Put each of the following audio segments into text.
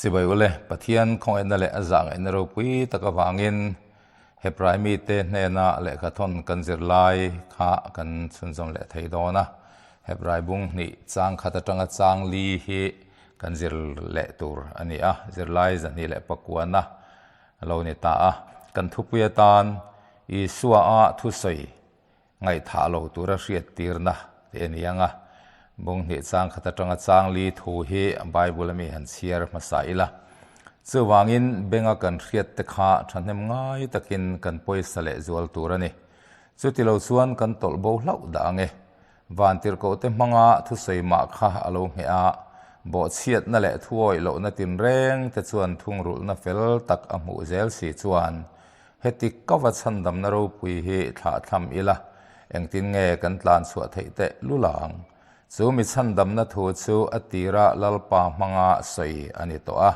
Chibai ule, Pathian khawngaihna leh a zahngaihna ropui tak avangin Hebrai mite hnena lehkhathawn kan zir lai kha kan chhunzawm leh thei dawn a. Hebrai bung hnih chang khat atanga chang li hi kan zir leh tur a ni a, zirlai 209 a lo ni ta a. Kan thupui atan Isua a thusawi ngaihthah lo tura hriattirna te a ni ang a. Bung hnih chang khat atanga chang li thu hi Bible ami han chhiar hmasa ila. Chuvangin benga kan hriat te kha thahnem ngai takin kan pawisa leh zual tur a ni. Chuti lo chuan kan tawlh bo hlauh dah ang e. Vantirhkoh te hmanga thusawi mah kha a lo ngheh a, bawhchhiatna leh thuawih lohna tinreng te chuan thungrulhna fel tak a hmuh zel si chuan Heti kava chhandamna ropui hi thlah thlam ila, engtin nge kan tlan chhuah theih teh lul ang? Chu mi chhandamna thu chu a tira Lalpa hmanga sawi a ni tawh a.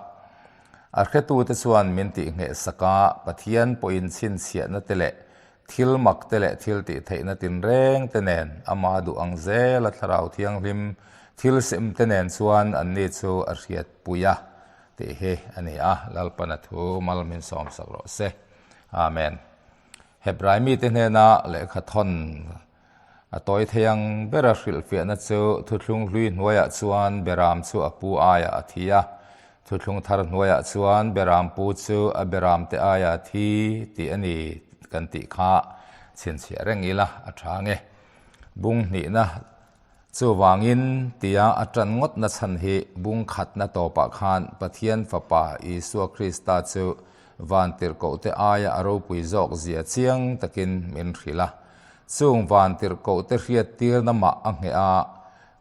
A hretute chuan min tihngheh sak a, Pathian pawhin chhinchhiahna te leh thil mak te leh thil tih theihna tinreng te nen ama duh ang zela Thlarau Thianghlim thil sem te nen chuan anni chu a hriatpui a. Tih hi a ni a, Lalpana thu mal min sawmsak rawh se. Amen. Hebrai mite hnena lehkha thawn a tawi thei ang bera hrilhfiahna chu thuthlung hlui hnuaiah chuan beram chu a pu aiah a thi a, thuthlung thar hnuaiah chuan beram pu chu a beram te aiah a thi tih a ni kan tih kha chhinchhiah reng ila a tha nge. Bung hnihna Chuvangin, tia a ṭan ngawtna chhan hi bung khatna tawpah khan Pathian Fapa Isua Krista chu vantirhkohte aia a ropui zawk zia chiang takin min hrilh a. Chung vantirhkohte hriattirna mah a ngheh a,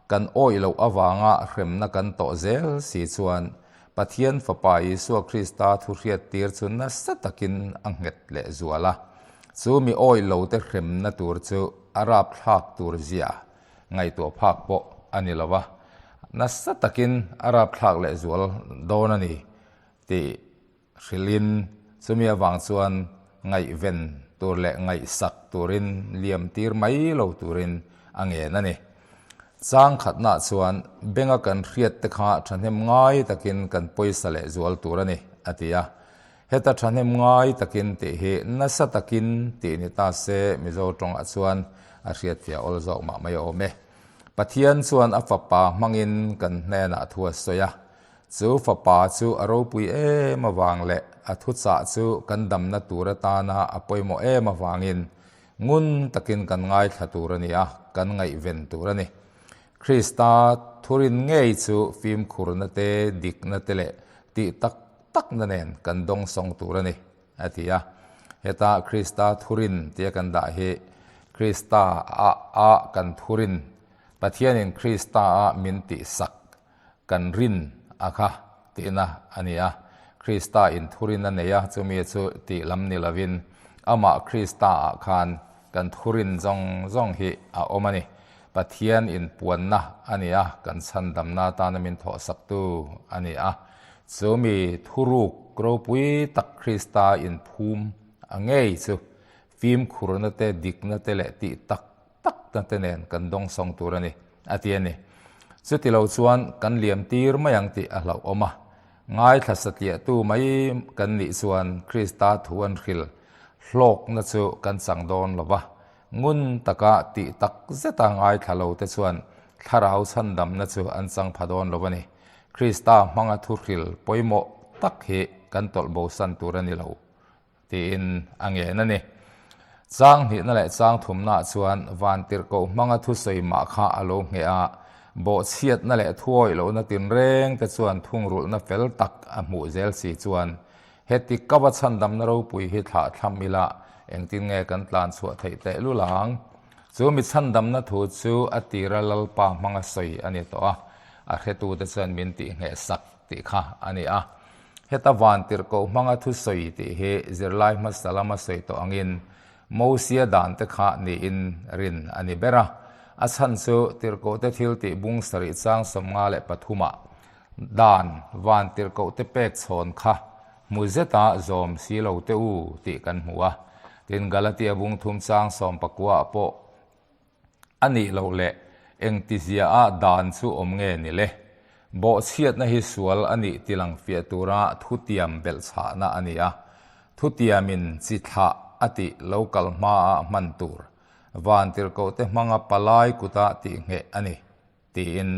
kan awih loh avanga hremna kan tawh zel si chuan Pathian Fapa Isua Krista thu hriattir chu nasa takin a nghet leh zual a. Chu mi awih lote hremna tur chu a rapthlak tur zia ngaihtuah phak pawh a ni lo va, nasa takin a rapthlak leh zual dawn a ni tih hrilhin chumi avang chuan ngaihven tur leh ngaihsak turin liam tir mai lo turin a ngen a ni. Chang khatnah chuan benga kan hriat te kha thahnem ngai takin kan pawisa leh zual tur a ni, a ti a. Heta thahnem ngai takin tih hi nasa takin tih ni ta se Mizo tawngah chuan a hriatfiah awl zawk mah mai awm e. Pathian chuan a fapa hmangin kan hnenah thu a sawi a. Chu fapa chu a ropui em avang leh a thuchah chu kan damna tur atana a pawimawh em avangin ngun takin kan ngaithla tur a ni a, kan ngaihven tur a ni. Krista thurin ngei chu fimkhurna te, dikna te leh tih tak takna nen kan dawngsawng tur a ni, a ti a. Heta Krista thurin tia kan dah hi Krista a a kan thurin, Pathianin Krista a min tihsak kan rin a kha tihna a ni a. Krista in thurin a nei a, chumi chu tih lam ni lovin amah Krista ah khan kan thurin zawng zawng hi a awm a ni. Pathian inpuanna a ni a, kan chhandamna atana min thawhsaktu a ni a. Chu mi thuruk ropui tak Krista inphum a ngei chu fimkhurna te, dikna te leh tih tak takna te nen kan dawngsawng tur a ni, a ti a ni. Chuti lo chuan kan liam tir mai ang tih a hlauhawm a. Ngaithla satliahtu mai kan nih chuan Krista thu an hril hlawkna chu kan chang dawn lo va. Ngun taka tih tak zeta ngaithla lo te chuan thlarau chhandamna chu an chang pha dawn lo a ni. Krista hmanga thuhril pawimawh tak hi kan tawlh bosan tur a ni lo, tiin a ngen a ni. Chang hnihna leh chang thumnaah chuan vantirhkoh hmanga thusawi mah kha a lo ngheh a, bawhchhiatna leh thuawih lohna tinreng te chuan thungrulhna fel tak a hmuh zel si chuan Heti kava chhandamna ropui hi thlah thlam ila engtin nge kan tlan chhuah theih teh lul ang? Chu mi chhandamna thu chu a tira Lalpa hmanga sawi a ni tawh a, a hretute chuan min tih ngheh sak tih kha a ni a. Heta vantirhkoh hmanga thu sawi tih hi zirlai hmasa lama sawi tawh angin Mosia dan te kha niin rin a ni ber a. A chhan chu tirhkohte thil tih bung sarih chang 53 ah Dan vantirhkoh te pek chhawn kha hmu zeta zawm si lo teh u tih kan hmu a. Tin, Galatia bung thum chang 19 ah pawh a nih loh leh engtizia ah dan chu awm nge ni le? Bawhchhiatna hi sual a nih tilang fiah tura thutiam belhchhahna a ni a. Thutiamin chi thlah a tih lo kal hmaah hman tur vantirhkohte hmanga palai kuta tihngheh a ni tiin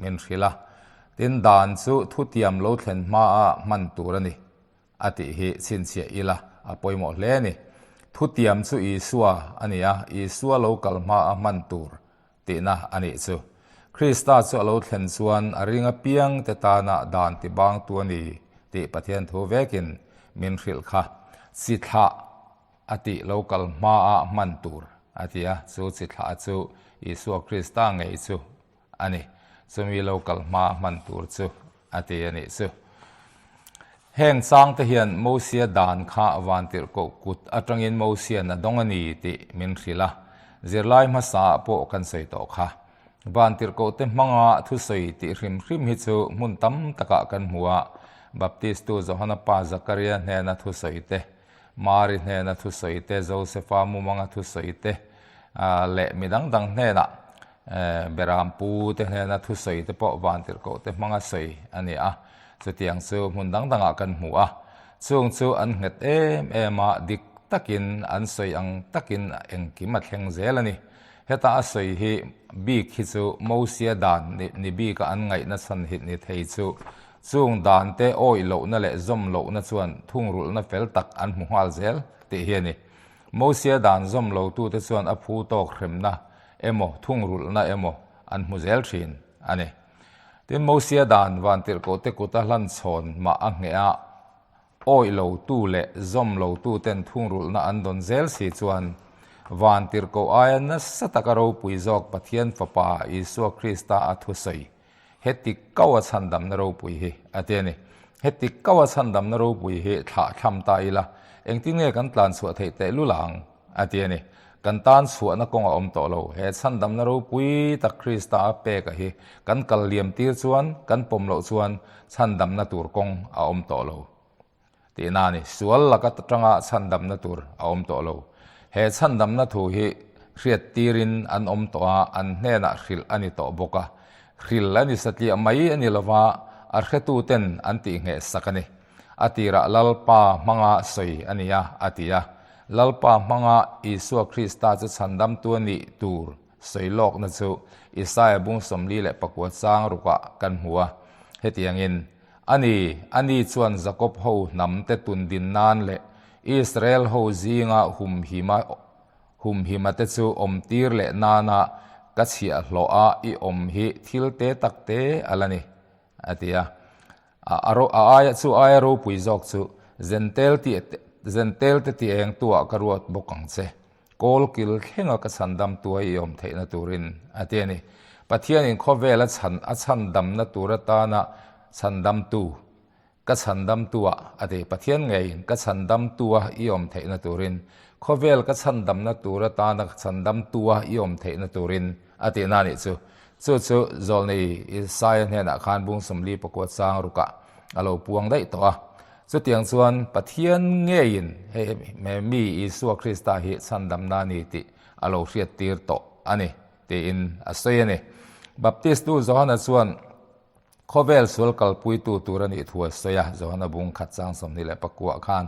min hrilh a. Tin, dan chu thutiam lo thlen hmaah hman tur a ni. A tih hi chhinchhiah ila a pawimawh hle a ni. Thutiam chu Isua a ni a, Isua lo kal hma a hman tur tihna a nih chu. Krista chu a lo thlen chuan a ring apiang te tana dan tibangtu a ni tih Pathian thu vekin min hrilh kha. Chi thlah a tih lo kal hma a hman tur a ti a, chu chi thlah chu Isua Krista ngei chu a ni. Chumi lo kal hma hman tur chu a ti a nih chu. Heng changte hian Mosia dan kha vantirhkoh kut atangin Mosian a dawng a ni tih min hrilh a, zirlai hmasa ah pawh kan sawi tawh kha. Vantirhkohte hmanga thusawi tih hrim hrim hi chu hmun tam takah kan hmu a, Baptistu Johana pa Zakaria hnena thusawi te, Mari hnena thusawi te, Josefa mumanga thusawi te leh mi dang dang hnenah Beram pu te hnena thusawi te pawh vantirhkoh te hmanga sawi a ni a. Chutiang chu hmun dang dangah kan hmu a. Chung chu an nghet em em a, dik takin an sawi ang takin engkim a thleng zel a ni. Heta a sawi hi bik hi chu Mosia dan ni bika an ngaihna chhan hit ni thei chu Chung dante awih lohna leh zawm lohna chuan thungrulhna fel tak an hmu nghal zel tih hi a ni. Mosia dan zawm lotute chuan a phu tawk hremna emaw thungrulhna emaw an hmu zel thin a ni. Tin, Mosia dan vantirhkohte kuta hlanchhawn mah a ngheh a, Awih lotu leh zawm lotuten thungrulhna an dawn zel si chuan vantirhkoh aia nasa taka ropui zawk Pathian Fapa Isua Krista a thusawi heti kau a chhandamna ropui hi a ti a ni. Heti kau a chhandamna ropui hi thlah thlam ta ila engtin nge kan tlan chhuah theih teh lul ang a ti a ni. Kan tan chhuahna kawng a awm tawh lo. He chhandamna ropui tak Krista a pek a hi kan kal liam tir chuan kan pawm loh chuan chhandamna tur kawng a awm tawh lo tihna a ni. Sual laka tanga chhandamna tur a awm tawh lo. He chhandamna thu hi hriat tirin an awm tawh a, an hnenah hrilh a ni tawh bawk a. Hrilh a ni satliah mai a ni lova, a hretuten an tihngheh sak a ni. A tirah Lalpa hmanga sawi a ni a, a ti a. Lalpa hmanga Isua Krista chu chhandamtu a nih tur sawi lawkna chu Isaia bung 44 chang rukah kan hmu a. Hetiangin, A ni, ani chuan Jakob ho hnamte tun din nan leh Israel ho zinga humhima humhima te chu awmtir leh nana ka chhiahhlawh a i awm hi thil te tak te a la ni, a ti a. A a aia chu aia ropui zawk chu Zentel tih Zentel te tih eng tuah ka ruat bawk ang che. Kawl kil thlenga ka chhandam tuai i awm theihna turin a ti a ni. Pathianin khawvel a chhan a chhandamna tur atana chhandamtu ka chhandamtua a ti. Pathian ngeiin ka chhandamtua i awm theihna turin khawvel ka chhandamna tur atana chhandamtua i awm theihna turin a tihna a nih chu. Chu chu Zawlnei Isaia hnenah khan bung 44 chang rukah a lo puang daih tawh a. Chutiang chuan Pathian ngeiin hei mi Isua Krista hi chhandamna a ni tih a lo hriattir tawh a ni tiin a sawi a ni. Baptistu Johana chuan khawvel sual kalpuitu tur a nih thu a sawi a, Johana bung khat chang 29 khan,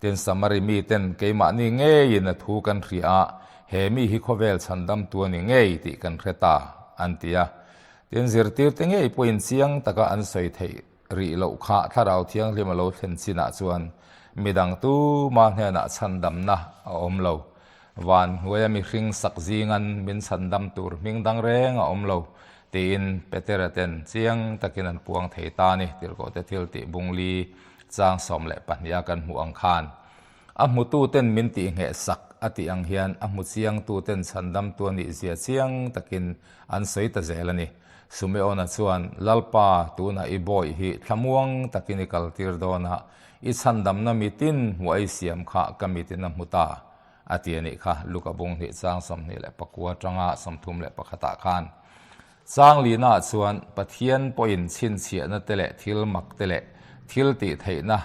Tin, Samari miten keimahni ngeiin a thu kan hria a, he mi hi khawvel chhandamtu a ni ngei tih kan hre ta, an ti a. Tin, zirtirte ngei pawhin chiang taka an sawi theih rih loh kha Thlarau Thianghlim a lo thlen chinah chuan midang tuma hnenah chhandamna a awm lo. Van hnuaia mihring sak zingan min chhandam tur hming dang reng a awm lo, tiin Petera ten chiang takin an puang thei ta a ni, Tirhkohte thil tih bungli chang 12 a kan hmuh ang khan. A hmututen min tihngheh sak a tih ang hian a hmu chiangtuten chhandamtu a nihzia chiang takin an sawi ta zel a ni. Sumeona chuan, Lalpa, tunah i bawih hi thlamuang takin i kaltir dawn a, i chhandamna mitin hmuh a i siam kha ka mitin a hmu ta, a ti a nih kha, Luka bung hnih chang 29 atanga 31 ah khan. Changlina chuan Pathian pawhin chhinchhiahna te leh thil mak te leh thil tih theihna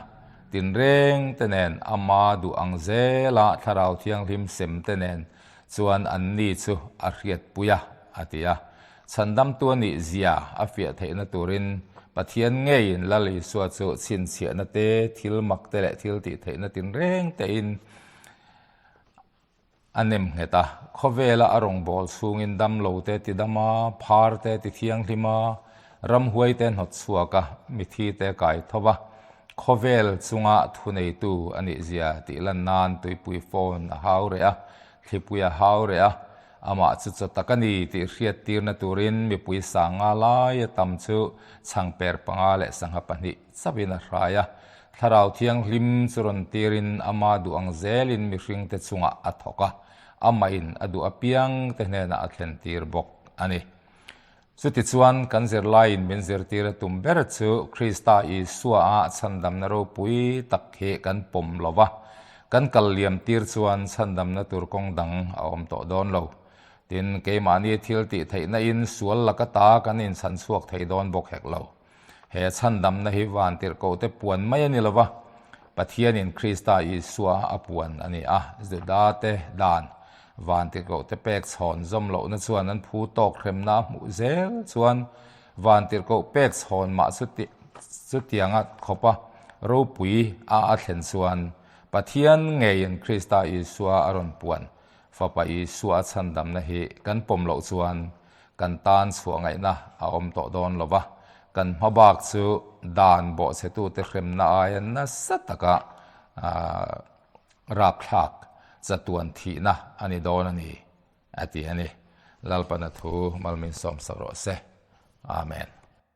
tinreng te nen ama duh ang zela Thlarau Thianghlim sem te nen chuan anni chu a hriatpui a, a ti a. Chhandamtu a nih zia a fiah theihna turin. Pathian ngeiin Lal Isua chu chhinchhiahna te, thil mak te leh thil tihtheihna tinreng tein a nem nghet a. Khawvela a rawngbâwl chhungin damlo te ti dam a, phar te ti thianghlim a, ramhuai te hnawt chhuak a, mithi te kai tho va, khawvel chunga thuneitu a nih zia tih lan nan tuipui phone a hau reh a, thlipui a hau reh a, amah chu chaw tak a ni tih hriattirna turin mipui sanga laia tam chu chhangper panga leh sangha pahnih chauhin a hrai a. Thlarau Thianghlim chu rawn tirin ama duh ang zelin mihringte chungah a thawk a, amahin a duh apiangte hnenah a thlentir bawk a ni. Chutichuan, kan zirlaiin min zirtir a tum ber chu Krista Isua-a chhandamna ropui tak hi kan pawm lo va, kan kal liam tir chuan chhandamna tur kawng dang a awm tawh dawn lo. Tin, keimahni thil tih theihna in sual laka ta kan inchhan chhuak thei dawn bawk hek lo. He chhandamna hi vantirhkohte puan mai a ni lo va, Pathianin Krista Isua a puan a ni a, Judate dan vantirhkohte pek chhawn zawm lohna chuan an phu tawk hremna a hmuh zel chuan vantirhkoh pek chhawn mah chutianga khawpa ropui a a thlen chuan Pathian ngeiin Krista Isua a rawn puan Fapa Isua a chhandamna hi kan pawm loh chuan kan tan chhuah ngaihna a awm tawh dawn lo va, kan hma bak chu dan bawhchhetute hremna aia nasa taka rapthlak chatuan thihna a ni dawn a ni, a ti a ni. Lalpana thu malmin sawmsak rawh se. Amen.